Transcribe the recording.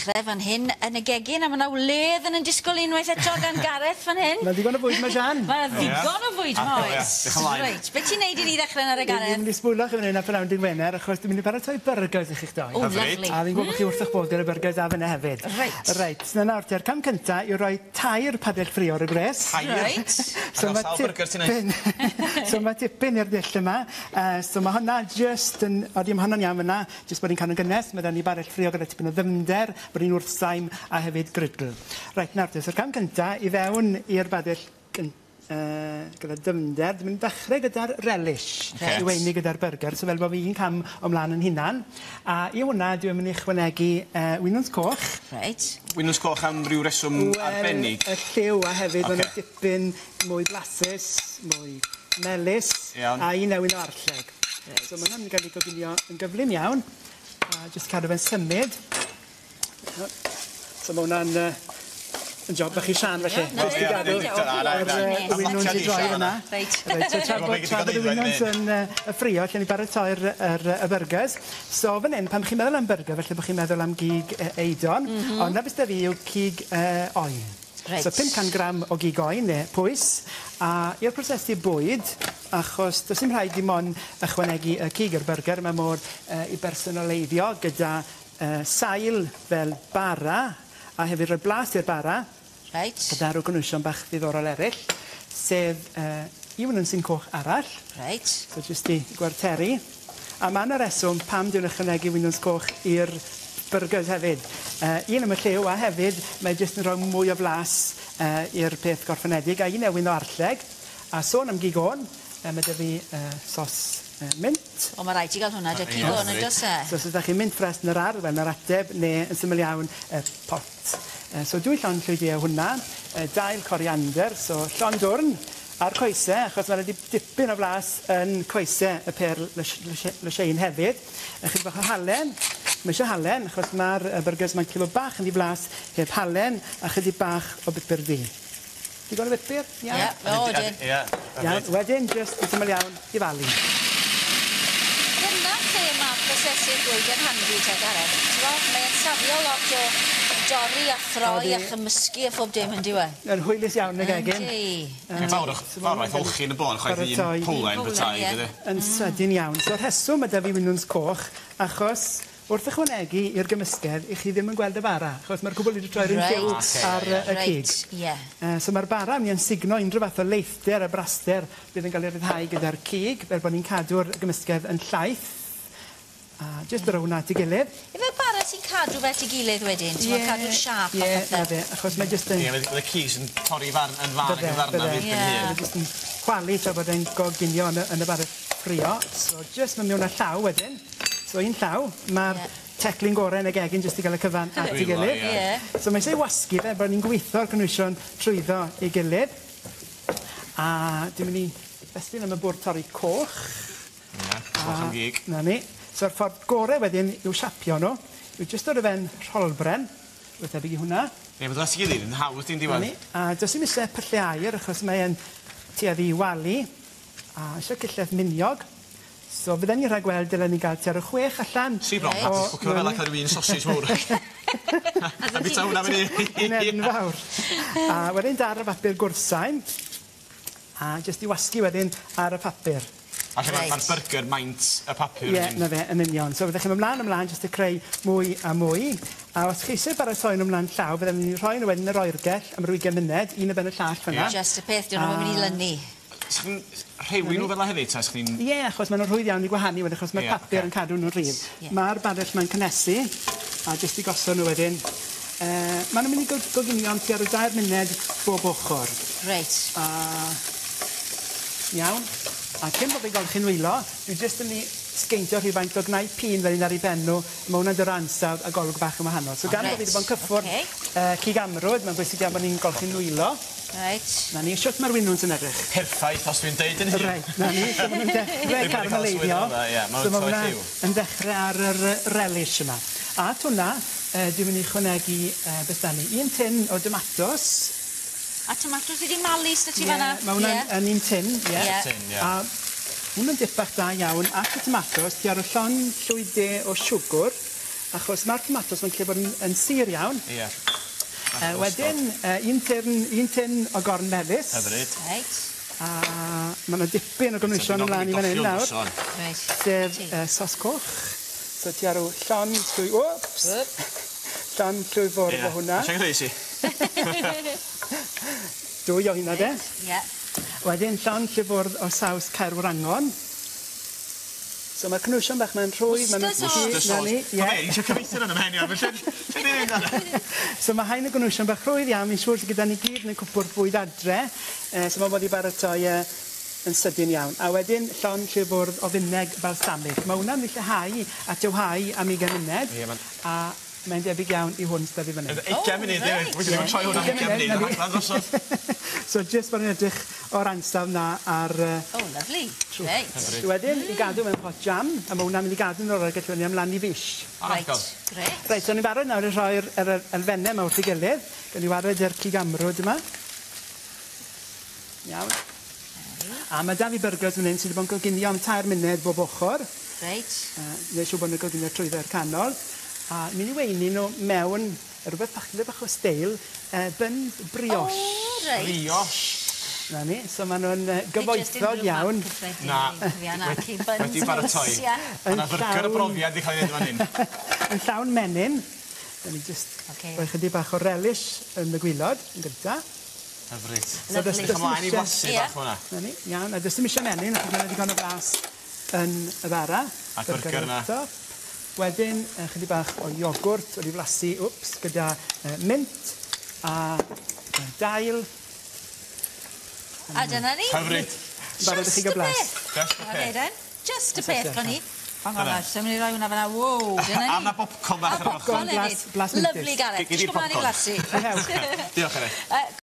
ddechrau fan hyn yn y gegin, a ma' 'na wledd yn 'yn disgwl unwaith eto gan Gareth fan hyn. Ma' ddigon o fwyd 'ma Sian. Ma' ddigon o fwyd 'ma oes. Dioch ymlaen. Reit, be' ti'n neud i ni ddechre nawr 'e Gareth? Fi'n mynd i sbwylo chi fan 'yn ar prynawn dydd Gwener achos dwi'n mynd i baratoi byrgers i chi'ch dou. O lyfli. A fi'n gwbo bo' chi wrth 'ych bodd gyda byrgers a finne hefyd. Reit. Reit, so nawr te'r cam cynta yw roi tair padell ffrio ar y gwres. Tair? Reit. So ma' tipyn so ma' tipyn i'r dull yma. Yy so ma' hwnna jyst yn odi ma' hwnna'n iawn fyn 'na. Jyst bod 'i'n cadw'n gynnes, ma' 'da ni barell ffrio gyda tipyn o ddyfnder, bod 'i'n wrthsaim a hefyd grydl. Reit nawr te, so'r cam cynta i fewn i'r badell gyn- yy gyda dyfnder, dwi'n mynd i ddechre gyda'r relish. Reit. I weini gyda'r byrger, so fel bo' fi un cam o mlan 'yn hunan. A i hwnna dwi yn myn' i ychwanegu yy winwns coch. Reit. Winwns coch am ryw reswm arbennig? Wel, y lliw a hefyd ma' n'w Ocê. dipyn mwy blasus, mwy melys. Iawn. A un ewin o arlleg. Reit. So ma' wnna'n myn' i ga'l 'i goginio yn gyflym iawn a jyst cadw fe'n symud. So ma' wnna'n yy yn job bach i Siân felly. Ie, Jyst i gadw yr yy winwns i droi fyn 'na. Reit. Reit so tra bod tra bod y winwns yn yy y ffrio lle ni baratoi'r yr y byrgers. So fan 'yn pan chi'n meddwl am byrger falle bo' chi'n meddwl am gig e- eidon. M-hm. Ond 'na be' s'da fi yw cig yy oen. Reit. So 500 gram o gig oen ne' pwys a i'r prosesu bwyd achos do's dim rhaid dim on' ychwanegu y cig i'r byrger ma' modd yy 'i bersonoleiddio gyda yy sail fel bara a hefyd rhoi blas i'r bara. Reit. Gyda ryw gynwysion bach ddiddorol eryll sef yy un winwnsyn coch arall. Reit. So jyst i gwarteru. A ma' 'na reswm pam dwi'n ychwanegu winwns coch i'r byrgers hefyd. Yy un am y lliw a hefyd mae jyst yn rhoi mwy o flas yy i'r peth gorffenedig a un ewin o arlleg. A sôn am gig oen yy ma' 'dy fi yy sos yy mint. O ma' raid ti ga'l hwnna 'da cig oen on'd o's e? So os ydach chi'n mint ffres yn yr ardd wel 'na'r ateb ne' yn syml iawn y pot. Yy so dwy llond llwy de o hwnna yy dail coriander so llond dwrn a'r coese achos ma' 'na dip- dipyn o flas yn coese y pêr lysh- lysie- lysieuyn hefyd. Ychydig bach o halen ma' isie halen achos ma'r yy byrgers 'ma'n gallu bod bach yn ddiflas heb halen a chydig bach o bupur du. Digon o bupur? Iawn? Ie, o ydyn. Ie. Iawn, wedyn jyst yn syml iawn i falu. Dyna lle ma' prosesu'r bwyd yn handi te Gareth. T'mo' mae e'n safio lot o dorri a throi a chymysgu a phob dim yndyw e? Yn hwylus iawn nag egin. Yndi. Mae'n fawr o fawr waith olchi yn y bôn chwaith un powlen petai dydi? Yn sydyn iawn. So rheswm ma' 'da fi winwns coch achos wrth ychwanegu i'r gymysgedd 'ych chi ddim yn gweld y bara achos ma'r cwbwl wedi troi 'r un lliw ar yy y cig. Reit, ie. Yy so ma'r bara myn' i amsugno unryw fath o leithder a braster bydd yn ga'l ei ryddhau gyda'r cig fel bo' ni'n cadw'r gymysgedd yn llaith. A jyst ro wnna at 'i gilydd. Yfe bara sy'n cadw fe at 'i gilydd wedyn? T'mo' cadw'r siâp a Ie, pethe? 'na fe, achos mae jyst yn... Ie fydd y cig sy'n torri farn yn fân ac yn ddarna fydd dim hyn. Bydd e jyst yn chwalu tra bod e'n goginio yn y yn y bara ffrio. So jyst myn' miwn â llaw wedyn. So un llaw, ma'r teclyn gore yn y gegin jyst i ga'l y cyfan at 'i gilydd. Ie. So mae isie 'i wasgu fe bo' ni'n gwitho'r cynwysion trwyddo ei gilydd. A dwi'n myn' i estyn am y bwrdd torri coch. Ie, coch am gig. 'Na ni. So'r ffordd gore wedyn i'w siapio nw yw jyst dod o fe'n rholbren, rwbeth tebyg i hwnna. Ie ma' dod at 'i gilydd yn hawdd dim diwedd. 'Na ni. A do's dim isie pylle aur achos mae e'n tueddu i walu. A isio cyllell miniog. So fydden ni rhagweld dylen ni ga'l tua ryw chwech allan. Si bron hapus bwcio fe fel 'a ca'l ryw un sosej mowr. A bita hwnna fyny. Un enfawr. A wedyn dar y bapur gwrthsain. A jyst i wasgu wedyn ar y papur. A lle ma' ma'r byrgyr maint y papur Ie, 'na fe, yn union. So fyddech chi'n myn' mlan a mlan jyst i creu mwy a mwy. A os chi isie baratoi nw mlan llaw fydden ni'n rhoi nw wedyn yn yr oergell am ryw ugen munud, un ar ben y llall fyn 'na. Jyst y peth, 'dyn nw'm yn myn' i lynu. 'Sach chi'n rhewi nw fel 'a hefyd ta 'sach chi'n... Ie, achos ma' nw'n rhwydd iawn i gwahanu wedyn achos ma'r papur yn cadw nw'n rhydd. Ma'r badell 'ma'n cynnesu a jyst i gosod nw wedyn yy ma' nw'n myn' i go- goginio am tua ryw dair muned bob ochor. Reit. A iawn. A cyn bo' fi golchi nwylo dwi jyst yn myn' i sgeindio rhywfaint o gnau pîn fel 'yn ar 'u ben nw ma' wnna'n dod â ansawdd a golwg bach yn wahanol. So gan bo' fi 'di bod yn cyffwrdd yy cig amrwd ma'n bwysig iawn bo' ni'n golchi nwylo. Reit. 'Na ni, shwt ma'r winwns yn edrych? Perffaith os dwi'n deud 'yn hun. Reit, 'na ni, so ma' nw'n dechre carameleiddio. So ma' wnna yn dechre ar yr yy relish yma. A at hwnna yy dwi myn' i ychwanegu yy beth 'dan ni, un tin o domatos. A tomatos wedi malu sy 'dy ti fan 'na? Ie, ma' wnna'n yn un tin, ie. Ie. Tin, ie. A hwn yn dip bach da iawn at y tomatos, ti ar y llond llwy de o siwgwr. Achos ma'r tomatos ma'n gallu bod yn sur iawn. Ie. Wedyn, un tin o gorn melys. Hyfryd. Reit. A ma' 'na dipyn o gynwysion ymlaen i fan 'yn nawr. Reit. Sef sos coch. So ti ar ryw llond llwy... Wps! Llond llwy fwrdd o hwnna. Ie. Rhys i. Dwy o hynna de. Ie. Wedyn llond llwy fwrdd o saws Caerwrangon. So ma'r cynwysion bach 'ma'n rhwydd ma' nw'n Worcester sauce. Na ni, Ie. Ie. Eisiau cyfeithu yn y mhen i lle So ma' haen o gynwysion bach rhwydd iawn, fi'n siŵr sy gyda ni gyd yn y cwpwrdd bwyd adre. So ma' modd i baratoi yn sydyn iawn. A wedyn llond llwy fwrdd o fineg balsamic. Ma' hwnna'n mynd i lleihau a tywhau am 20 munud. Ie, ma'n- A mae'n debyg iawn i hwn sy 'da fi fan 'yn. 20 munud, ie. Wedi ddim yn troi hwn am 20 munud. Na ni. Rhaglan drosodd. So jyst bod yn edrych o'r ansawdd 'na ar Oh, lovely. Reit. Wedyn, i gadw mewn pot jam, a ma' hwnna'n mynd i gadw yn oergell fyny am lan i fish. Reit. Grêt. Reit, so ni'n barod nawr i rhoi'r yr elfenne 'ma wrth ei gilydd. Gawn ni wared yr cig amrwd yma. Iawn. A ma' 'da fi byrgers fan 'yn sy 'di bod yn coginio am 3 munud bob ochor. Reit. Neu siŵr bod nhw'n coginio trwyddo'r canol. A mynd i weini nhw mewn rhywbeth bach, little bach o steil, buns brioche. O, reit. Brioche. Na ni, so ma' nhw'n gyfoethog iawn. Na. Wedi baratoi. Ma' 'na fyrgyr o brofiad 'di cael ei wneud fan hyn. Yn llawn menyn. Da ni jyst rhoi chydig bach o relish yn y gwilod, yn gynta. Hyfryd. So does Edrych ymlaen i dim isie- flasu bach hwnna. Na ni, iawn. A does dim isie menyn, achos ma' 'na ddigon o flas yn y bara. A'r byrgyr yna. ar top. Wedyn, chydig bach o iogwrt wedi flasu, wps, gyda mint a dail. A dyna ni. Hyfryd. Barod i chi gael blas. Just y peth. Just y peth, Connie. Hang on, so mynd i roi hwnna fan'na. Wow, dyna ni. A ma' bopcorn bach A ar yr ochr. popcorn hefyd. Blas mintys. Lovely, Gareth. Gei di Disgwyl mlaen i popcorn. flasu. Diolch, Gareth.